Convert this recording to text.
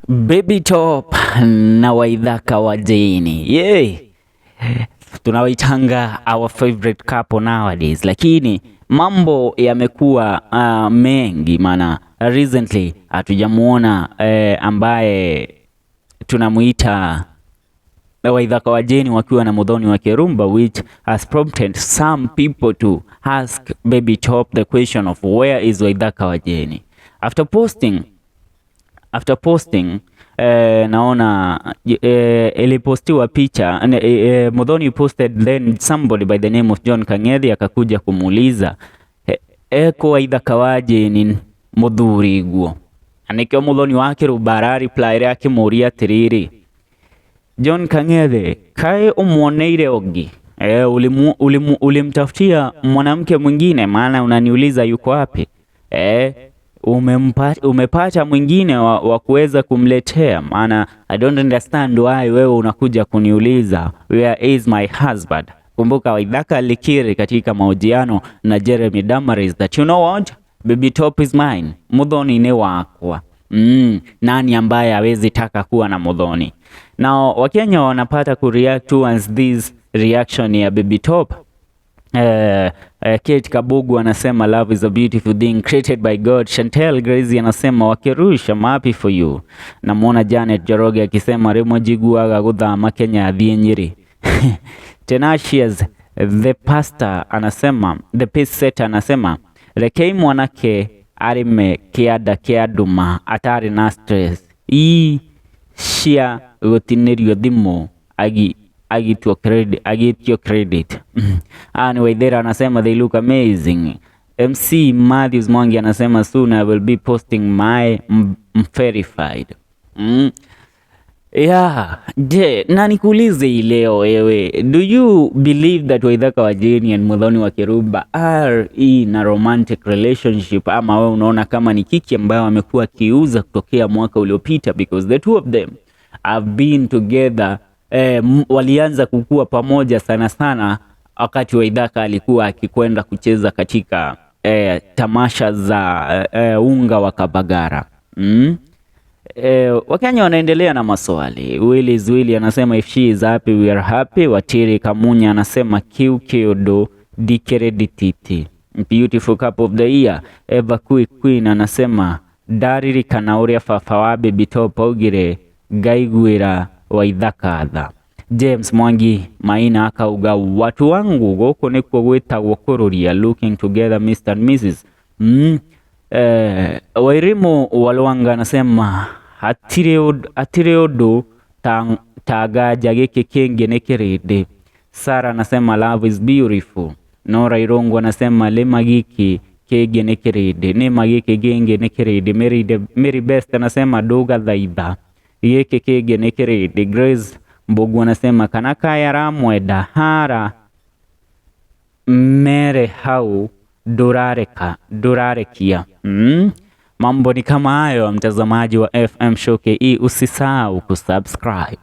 Baby Top na Waithaka wa Jane. Yeah. Tunawaitanga our favorite couple nowadays, lakini mambo yamekuwa mengi, maana recently hatujamuona ambaye tunamuita Waithaka wa Jane wakiwa na Muthoni wa Kirumba, which has prompted some people to ask Baby Top the question of where is Waithaka wa Jane after posting naona ilipostiwa picha Muthoni posted, then somebody by the name of John Kang'ethe akakuja kumuuliza eko Waithaka wa Jane muthuri guo, na nikio Muthoni wa Kirumba ara reply akimuria atiriri, "John Kang'ethe, kae umuoneire ũngĩ ulimtafutia mwanamke mwingine? Maana unaniuliza yuko wapi? Umepata mwingine wa kuweza kumletea? Maana I don't understand why wewe unakuja kuniuliza where is my husband." Kumbuka Waithaka alikiri katika mahojiano na Jeremy Damaris that, "You know what, Baby Top is mine, Muthoni ni wakwa." Nani ambaye hawezi taka kuwa na Muthoni? Na Wakenya wanapata kureact towards this reaction ya Baby Top. Kate Kabugu anasema, "Love is a beautiful thing created by God." Chantel Gracie anasema, "Wakirusha, I'm happy for you." Namuona Janet Njoroge akisema, "Rimwe njiguaga guthama Kenya athiĩ Nyĩrĩ." Tenacious the pastor anasema, the pace setter anasema, "Rekei mwanake arĩme kĩanda kĩa nduma atarĩ na stress ii cia gũtinĩrio thimũ agitwo credit, agitio credit." Anne Waithera anasema, "They look amazing." MC Matthews Mwangi anasema, "Soon I will be posting my verified." Yeah, je, na nikuulize hii leo wewe, do you believe that Waithaka wa Jane and Muthoni wa Kirumba are in a romantic relationship, ama wewe unaona kama ni kiki ambayo amekuwa akiuza kutokea mwaka uliopita? Because the two of them have been together, walianza kukua pamoja sana sana wakati Waithaka alikuwa akikwenda kucheza katika tamasha za unga wa Kabagara. Wakenya wanaendelea na maswali. Willis Willy anasema, "If she is happy, we are happy." Watiri Kamunya anasema, "Kiu kiodo dikeredititi. Beautiful couple of the year." Eva Quick Queen anasema, "Ndaririkana ũrĩa baba wa Baby Top augire ngaiguĩra Waithaka tha." James Mwangi Maina akauga, "Watu wangu, gũkũ nĩkuo gwĩtagwo kũrũria, looking together, Mr and Mrs." Wairimu Walwanga anasema, "Hatirĩ ũndũ ta nganja gĩkĩ kĩngĩ nĩ kĩrĩndĩ." Sara anasema, "Love is beautiful." Nora Irungu anasema, "Lĩma gĩkĩ kĩngĩ nĩ kĩrĩndĩ, nĩma gĩkĩ kĩngĩ nĩ kĩrĩndĩ." Mary Best anasema, "Ndũgathaitha gĩkĩ kĩngĩ nĩ kĩrĩndĩ." Grace Mbugu anasema, "Kana kaya aramwenda hara mere hau ndũrareka ndũrarekia." Mambo ni kama hayo, mtazamaji wa FM Show KE, usisahau kusubscribe.